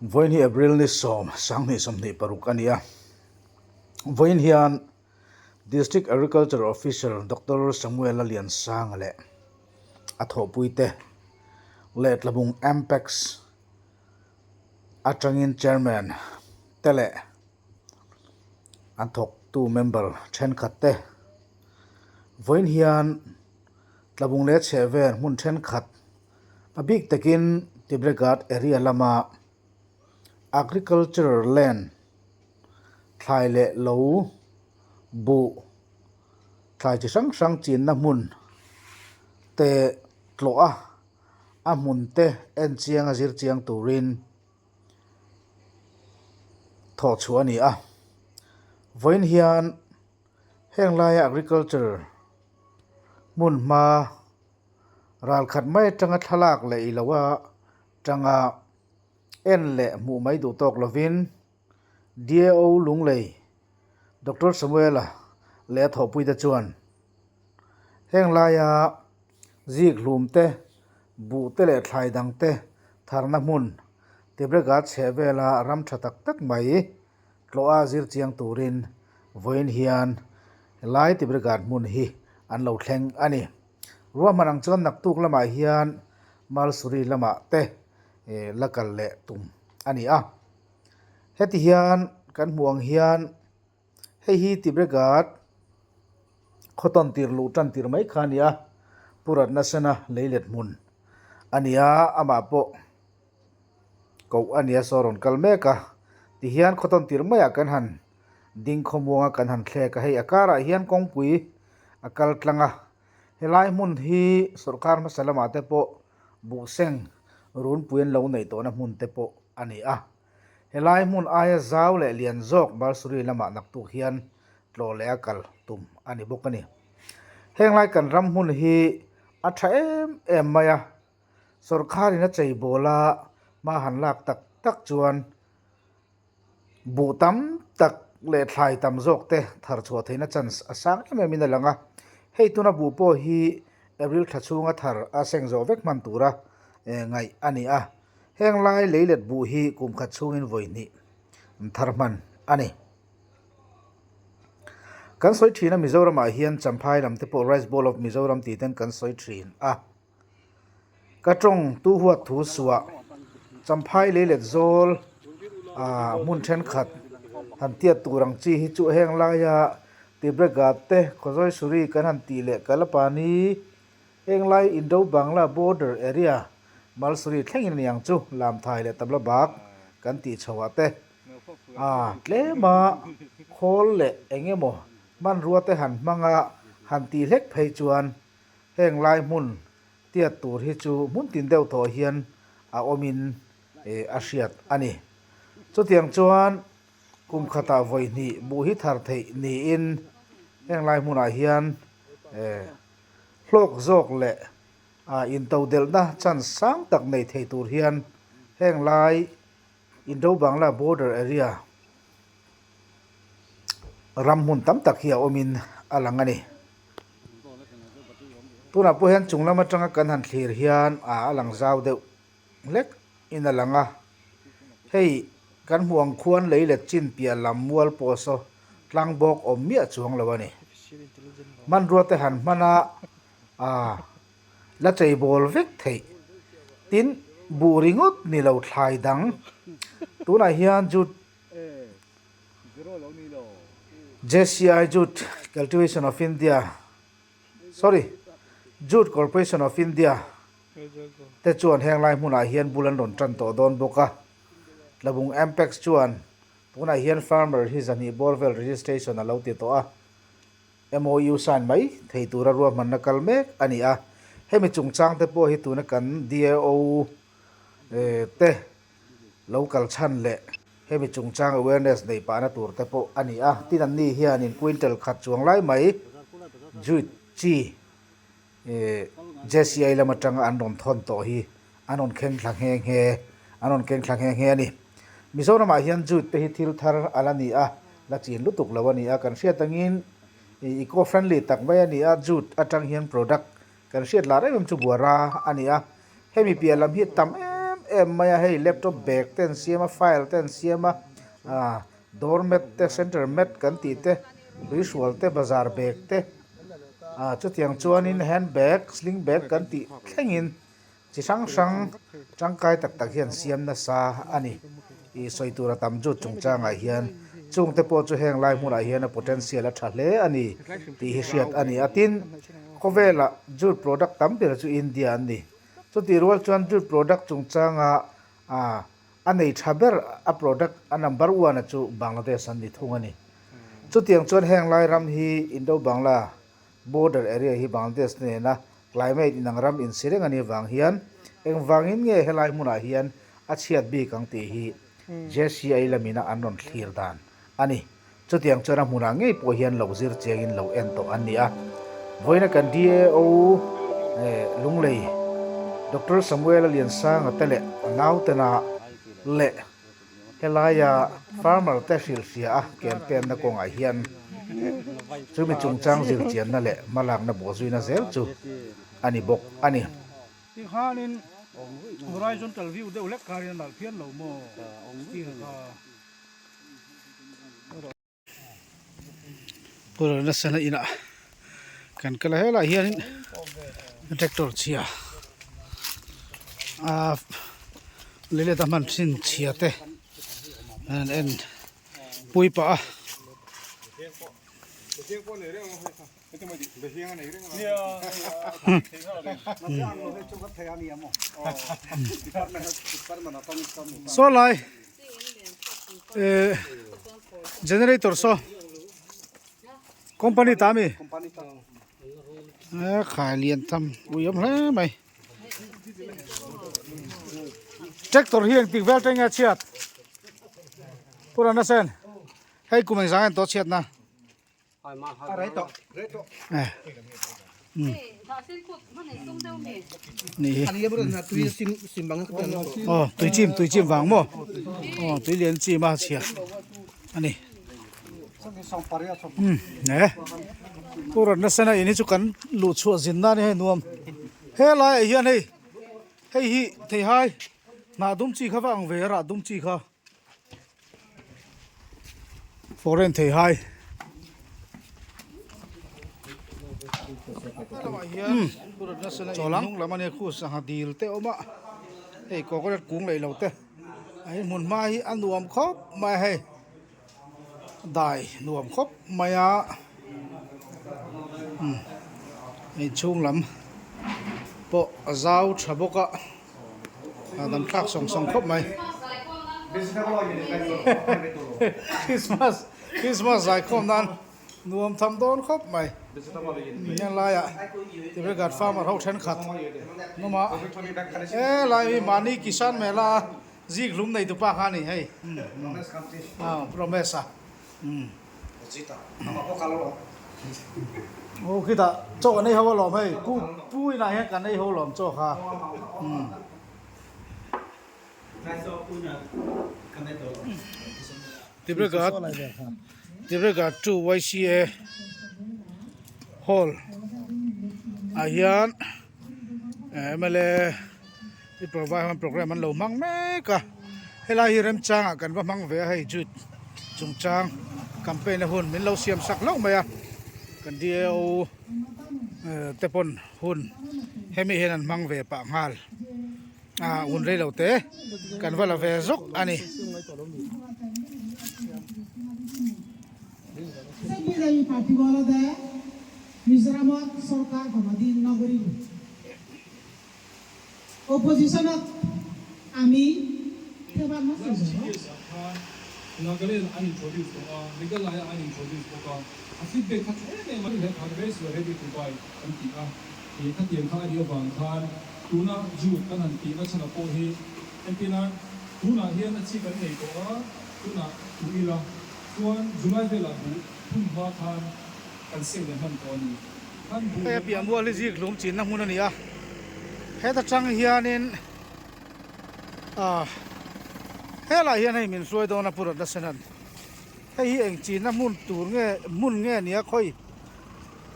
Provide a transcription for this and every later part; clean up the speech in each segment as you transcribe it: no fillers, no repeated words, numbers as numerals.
Vawiin hi April ni sawm, sanghnih 26 a ni a. Vawiin hian District Agriculture Officer Doctor Samuel-a Liansanga leh a thawhpuite leh Tlabung Ampex atangin Chairman te leh an thawktu member thenkhat te vawiin hian Tlabung leh chhehvel hmun thenkhat a bik takin Tibreghat area lama agriculture land thlai leh lo buh thlai chi hrang hrang chinna hmun te tlawh a a hmun te en chiang a zir chiang turin thawh chhuah a ni a. Vawiin hian heng laia agriculture hmun hma ral khat mai atanga thlalak leh ilo atanga en leh hmuh mai duh tawk lovin DAO Lunglei Doctor Samuela leh a thawhpuite chuan heng laia zik hlum te, buh te leh thlai dang te tharna hmun Tebregat chheh vela ram tha tak tak mai tlawha zir chiang turin vawiin hian helai Tebregat hmun hi an lo thleng a ni. Ruahman ang chuan naktuk lamah hian Malsuri lamah te la kal leh tum a ni a. Heti hian kan hmuh ang hian Hei hi Tibregat khaw tawn tir luh tan tir mai kha a ni a, Pu Ratna Sena leilet hmun a ni a, amah pawh koh a ni a, saw rawn kal mek a. Tihian khaw tawn tir maiah kan han ding khawmuang a, kan han thlek a, hei a karah hian kawngpui a kal tlang a, helai hmun hi sawrkar hmasa lamah te pawh buhseng runpui an lo neih tawhna hmun te pawh a ni a. Helai hmun aia zau leh lian zawk Barsuri lamah naktuk hian tlawh leh a kal tum a ni bawk a ni. Heng lai kan ram hmun hi a tha em em mai a, sawrkharin a cheibawl a hma han lak tak tak chuan buh tam tak leh thlai tam zawk te thar chhuah theihna chance a sang em em in a lang a. Hei tuna buh pawh hi April thla chhunga thar a seng zawh vek hman tura ngaih a ni a. Heng lai leilet buh hi kum khat chhungin vawi hnih an thar hman a ni. Kan sawi thin a Mizoramah hian Champhai lam te pawh Rice Bowl of Mizoram tih ten kan sawi thin a. Ka tawng tu huat thu suah Champhai leilet zawl ah hmun thenkhat han tiat tur ang chi hi chu heng laia Tibregat te Khawzawisuri kan han tih leh Kalapani Heng lai Indo-Bangla border area Malsuri thlengin a ni ang chu Lamthai leh Tabla bak kan tih chho ah te a tlema khawl leh eng emaw hmanrua te han hmang a han tih hlek phei chuan heng lai hmun tiat tur hi chu hmun tin deuh tawh hian a awmin a hriat a ni. Chutiang chuan kum khatah vawi hnih buh hi thar theih niin heng lai hmunah hian Hlawk zawk leh intodelhna chance sang tak nei thei tur hian heng lai Indo-Bangla border area ram hmun tam tak hi a awmin a lang a ni. Tunah pawh hian chung lam atanga kan han thlir hian a lang zau deuh hlek in a lang a, hei kan hmuh ang khuan lei let chin piah lam mual pawh saw tlang bawk awm miah chuang lo a ni. Hmanrua te han hman a, aa la chei bawl vek theih. Tin, buh ringawt ni lo thlai dang. Tunah hian Jute JCI Jute Cultivation of India sorry Jute Corporation of India te chuan heng lai hmunah hian bul an rawn tan tawh dawn bawk a, Tlabung Ampex chuan tunah hian farmer hi zahnih bawr vel registration a lo ti tawh a, MOU sign mai thei tura ruahmanna kal mek a ni a, hemi chungchang te pawh hi tuna kan DAO te lo kal chhan leh hemi chungchang awareness nei pahna tur te pawh a ni a, tin an ni hianin quintal khat chuang lai mai jute chi JCI lam atanga an rawn thawn tawh hi an rawn keng thla nghe nghe an rawn keng thla nghe nghe a ni. Mizoramah hian jute te hi thil thar a la ni a, la chin lutuk lo a ni a, kan hriat angin eco friendly tak mai a ni a, jute atang hian product kan hriat lar em em chu buara a ni a, hemi piah lam hi tam em em mai a, hei laptop bag te an siam a, file te an siam a, ah door mat te center mat kan tih te tuihrual te bazar bag te ah chutiang chuanin hand bag sling bag kan tih thlengin chi hrang hrang tangkai tak tak hian siam nasa a ni ih sawi tur a tam jut chungchangah hian chungte pawh chu heng lai hmunah hian a potential a tha hle a ni tih hi hriat a ni a tin khawvelah jute product tam ber chu India an ni chutih rual chuan jute product chungchanga ah a nei tha ber a product a number one a chu Bangladesh an ni thung a ni chutiang chuan heng lai ram hi Indo Bangla Border area hi Bangladesh nena climate inang ram insi reng a nih vang hian engvangin nge helai hmunah hian a chhiat bik ang tih hi JCI lamina an rawn thlir dan a ni. Chutiang chuan a hmunah ngei pawh hian lo zir chiangin lo en tawh an ni a. Vawiina kan DAO Lunglei Doctor Samuel-a Liansanga te leh a nautena leh Helaia farmer te hrilhhria a campaign na kawngah hian chumi chungchang zirchianna leh hmalakna bawhzuina zel chu a ni bawk a ni. Tikhanin horizontal view deuh hlek kharin a nalh phian lo maw steel kha. Purana sana inah kan kal a helaiah hianin tractor chhia ah leilet a hman thin chhia te an en pui pah a. Saw lai eh generator saw company ta ami eh khai lian tham ui awm hle mai tractor hi engtik vel teng nge chhiat purana sen hei kum engzah nge an tawh chhiat na. Aw tui chim tui chim vang maw aw tui lian chim a chhia a ni umm e pu rawt nasa na in hi chu kan luh chhuah zin nan hi hei nuam helaiah hian hei hei hi theihai hnah dum chi kha va ang ve a rah dum chi kha. Foreign thei hai chawlang lam ania khu sangha dil te awm a hei coconut kung leh lo te a hi hmun hma hi a nuam khawp mai a hei dai nuam khawp mai a umm inchhung lam pawh a zau tha bawk a. A dam thlak sawng sawng khawp mai. Christmas Christmas zaikhawm nan nuam tham dawn khawp mai. Heng laiah Tibregat farmer ho thenkhat nawm a he lai hi mahni Kisan Mela a zik hlum nei tupa kha a ni hei. Promise a. Aw khitah chaw kan ei ho alawm hei pu pu inah hian kan ei ho alawm chaw kha umm. Dibrugarh Dibrugarh to YCA hall ah hian mla te provide programme an lo hmang mek a helai hi remchangah kan va hmang ve a hei jute chungchang campaign a hun min lo siam sak hlauh mai a kan DAO te pawn hun hemi hian an hmang ve pah nghal a hun rei lo te kan va la ve zawk a ni. Last years ah khan Nagaland an introduce tawh a, Meghalaya an introduce bawk a, a feedback kha tha em em a, he harvest or ready to buy an ti a, he khatiang kha a nih avang khan tuna June kan han tihna chhan ah pawh hi entirna tunah hian a chi kan nei tawh a, tunah tuh ila chuan July velah buh phun hma khan kan seng leh hman tawh a ni. Hei a piah mual hi zik hlum chinna hmun a ni a, heta tang hianin ah helaiah hian hei min hruai dawn a Pu Ratnasenan hei hi eng chinna hmun tur nge hmun nge nia khawi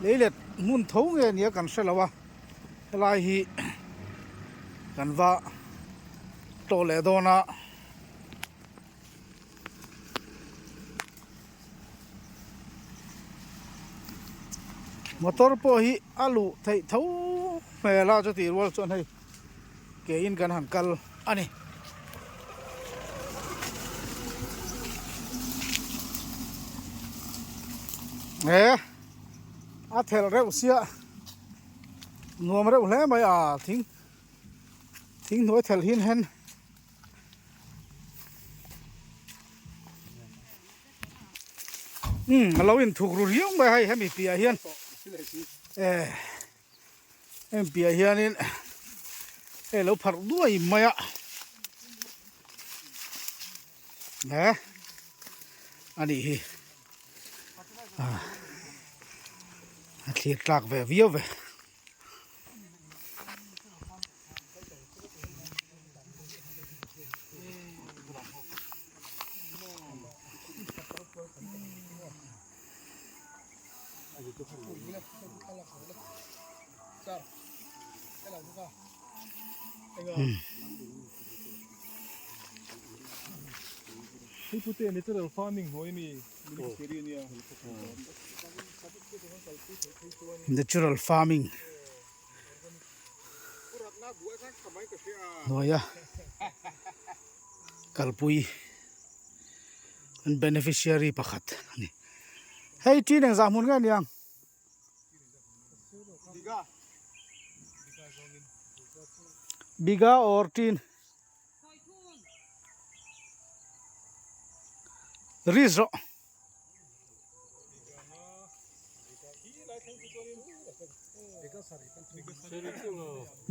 leilet hmun tho nge nia kan hre lo a helai hi kan va. tlawh leh dawn a. Motor pawh hi a luh theih tho hmel a chutih rual chuan hei ke in kan han kal a ni. He a thelh reuh sia nuam reuh hle mai a thing thing hnuai thelh hin hen. Umm a lo inthuk ru riau mai hei hemi piah hian eh hemi piah hianin hei lo pharh duai mai a eh a nih hi ah a thlir tlak ve viau ve. Natural farming. Hnuaia kalpui an beneficiary pakhat a ni. Hei ṭin engzah hmun nge aniang? Biga or ṭin? Risk rawh.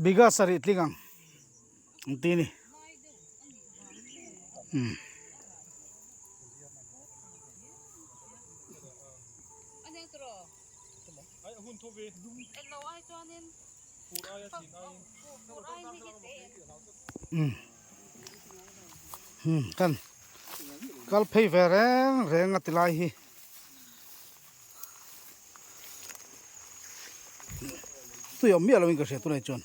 Biga sarih tling ang ang ti ni umm. Umm umm kan kal phei ve reng reng a ti lai hi. Tui awm miah loin ka hria tunah chuan.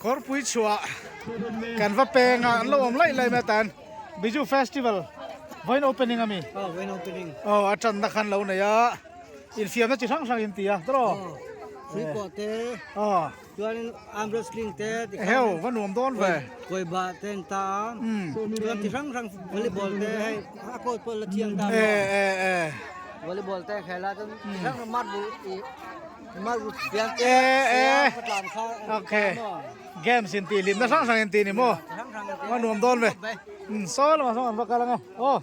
Kawrpui chhuah kan va peng a an lo awm laih laih mai atan Biju festival vawiin opening a mi aw a tanna khan lo nei a infiamna chi hrang hrang in ti a tawh aw. Chuanin arm wrestling te tikhan Eheu va nuam dawn ve. Kawibah te an ta a. Chuan ti hrang hrang volleyball te hei a court pawh la thiang ta maw. E e e. Volleyball te khel a chuan ti hrang hrang marble i marble bial te E e. tlan kha Okay. Games in tih hlimna hrang hrang in tih ni maw. Va nuam dawn ve. Saw lamah sawn an va kal ang e. Aw.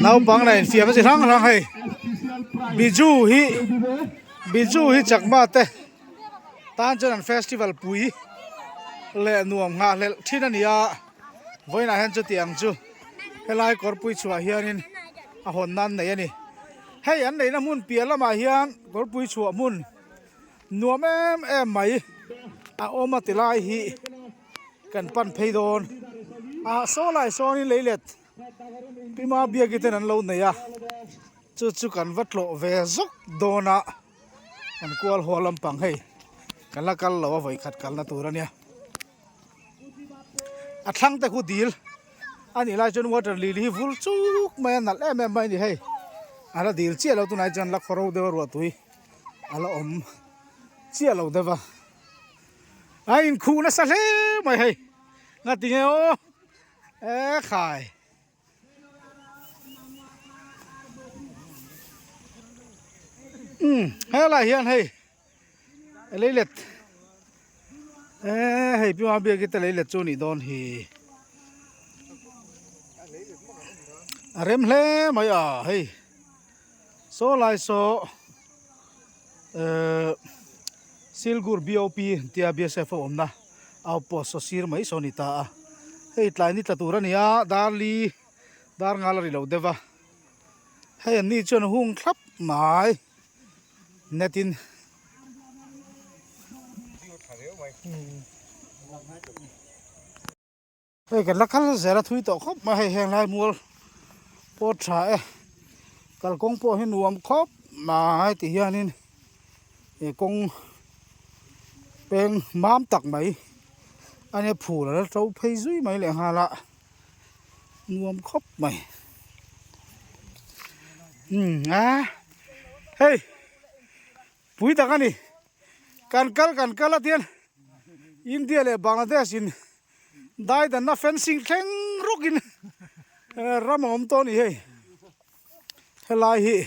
Naupang la infiam a chi hrang hrang hei Biju hi Biju hi chakma te tan chuan an festival pui leh nuam nghahhlelh thin a ni a vawiinah hian chutiang chu helai kawrpui chhuah hianin a hawn nan nei a ni. Hei an neihna hmun piah lamah hian kawrpui chhuah hmun nuam em em mai a awm a ti lai hi kan pan phei dawn ah saw lai sawnin leilet Pima Biaki ten an lo nei a chu chu kan va tlawh ve zawk dawn a kan kual haw lampang hei kan la kal lo a vawikhat kalna tur a nia. A thlang te khu dil a nih lai chuan water lily hi vul chuk mai a nalh em em mai a ni hei a la dil chiah lo tunah chuan la khawro deuh a ruah tui a la awm chiah lo deuh a a inkhuh nasa hle mai hei ngatinge aw e khai. Umm helai hian hei leilet. Eee hei pi mah biak hi te lei let chu nih dawn hi. A rem hle mai a hei saw lai saw ehh Silgur BOP tia BSF a awmna outpost saw sir mai saw a ni ta a hei tlai ni tla tur a ni a dar li dar ngal a ri lo deuh va hei an ni chuan hung thlap mai net in. Hei kan la kal zel a thui tawh khawp mai hei heng lai mual pawt tha e kalkawng pawh hi nuam khawp mai ti hianin he kawng peng mam tak mai a nia phul a la to phei zui mai leh nghal a nuam khawp mai umm a hei pui tak a ni kan kal kan kal a tian India leh Bangladesh in Dai danna fencing thleng rawkin ram a awm tawh a ni hei helai hi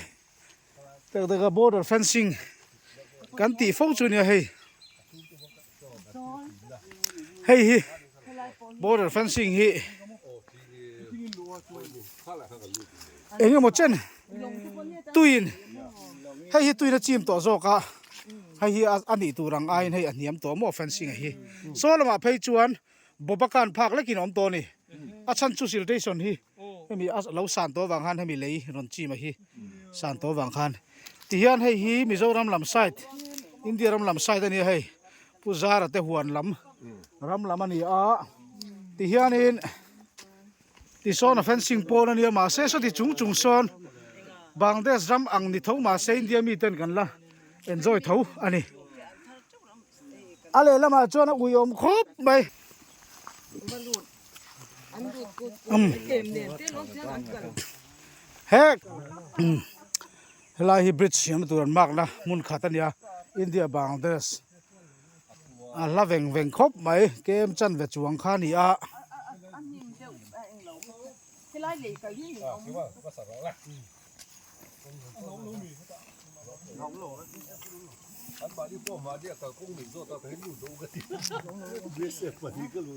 tak taka border fencing kan tih fo chu nia hei hei hi border fencing hi eng emaw chen tuiin hei hi tuiin a chim tawh zawk a. Hei hi a nih tur ang aiin hei a hniam tawh maw fencing a hi. Saw lamah phei chuan Boba khan phak lekin a awm tawh a ni. A chhan chu siltation hi hemi a lo san tawh avang khan hemi lei rawn chim a hi san tawh avang khan. Tihian hei hi Mizoram lam side India ram lam side a nia hei Pu Zara te huan lam ram lam a ni a. Tihianin Tisawn a fencing pawn a nia mahse sawti chung chung sawn Bangladesh ram ang ni tho mahse India miten kan la enjoy tho a ni. A lehlamah chuan a uiawm khawp mai. He helai hi bridge siamna tur an mark na hmun khat a nia India Bangladesh a hla veng veng khawp mai kem chan ve chuang kha a ni a.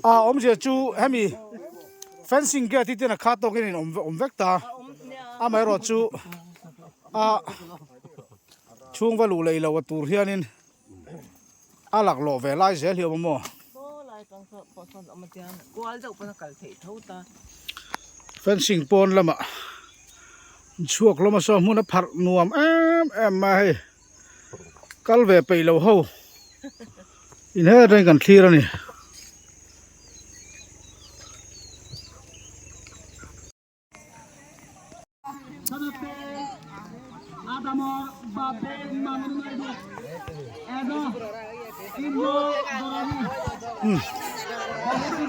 A awmzia chu hemi fencing gate hi ten a khat tawkin in awm vek ta amaherawh chu a chhung va luh leh lo a tur hianin a laklawh ve lai zel hi a awm a maw. Fencing pawn lamah chhuak hlawm a saw hmun a pharh nuam em em mai a hei kal ve peih lo ho inher reng kan thlir a ni.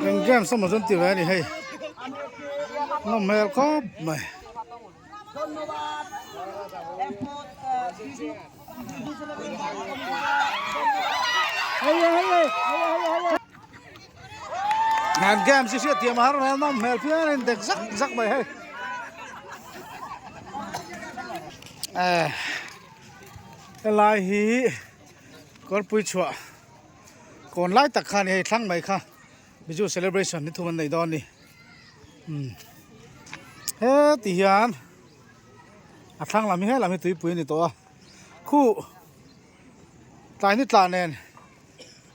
Eng games emaw chuan ti ve a ni hei nawm hmel khawp mai. An games hi hriat thiam a har hmel nawm hmel phian a indek zak zak mai hei eh helai hi kawrpui chhuah kawn lai tak kha a ni hei thlang mai kha Biju celebration ni thum an nei dawn a ni umm heti hian a thlang lam hi helam hi tuipui a ni tawh a khuh tlai ni tla nen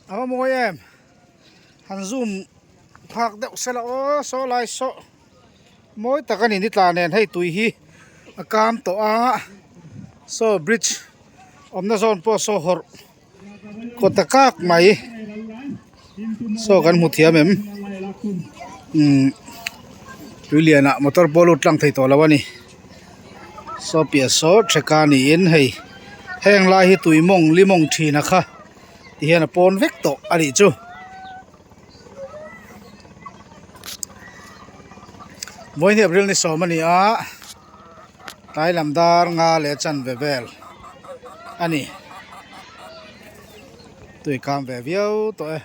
a va mawi em han zoom phak deuh se la aw saw lai saw mawi tak a ni ni tla nen hei tui hi a kam tawh a saw bridge awmna zawn pawh saw hawrh kawt ta kak mai saw kan hmu thiam em umm tui lianah motor pawh lut tlang thei tawh lo a ni saw piah saw theka niin hei heng lai hi tui mawng li mawng thin a kha ti hian a pawn vek tawh a nih chu vawiin April ni sawm a ni a tlai lam dar nga leh chanve vel a ni tui kam ve viau tawh e.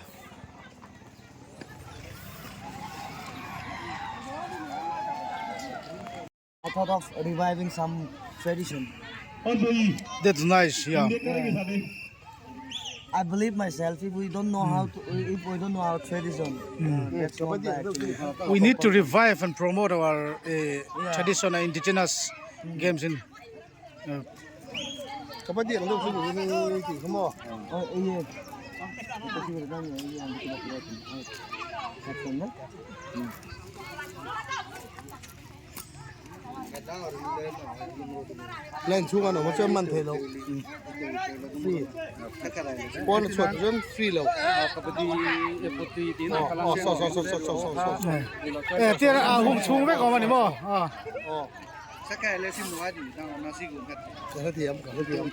I thought of reviving some tradition. That's nice, yeah. I believe myself if we don't know how to if we don't know our tradition that's not bad actually. We need to revive and promote our traditional indigenous games in Kabaddi ang deuh chu ni tih kha maw? Line chhung an awm a chuan man theih loh free pawn a chhuat chuan free lo aw saw saw saw saw saw saw saw Eh tiang a hung chhung vek awm a ni maw? Ka hrethiam ka hrethiam.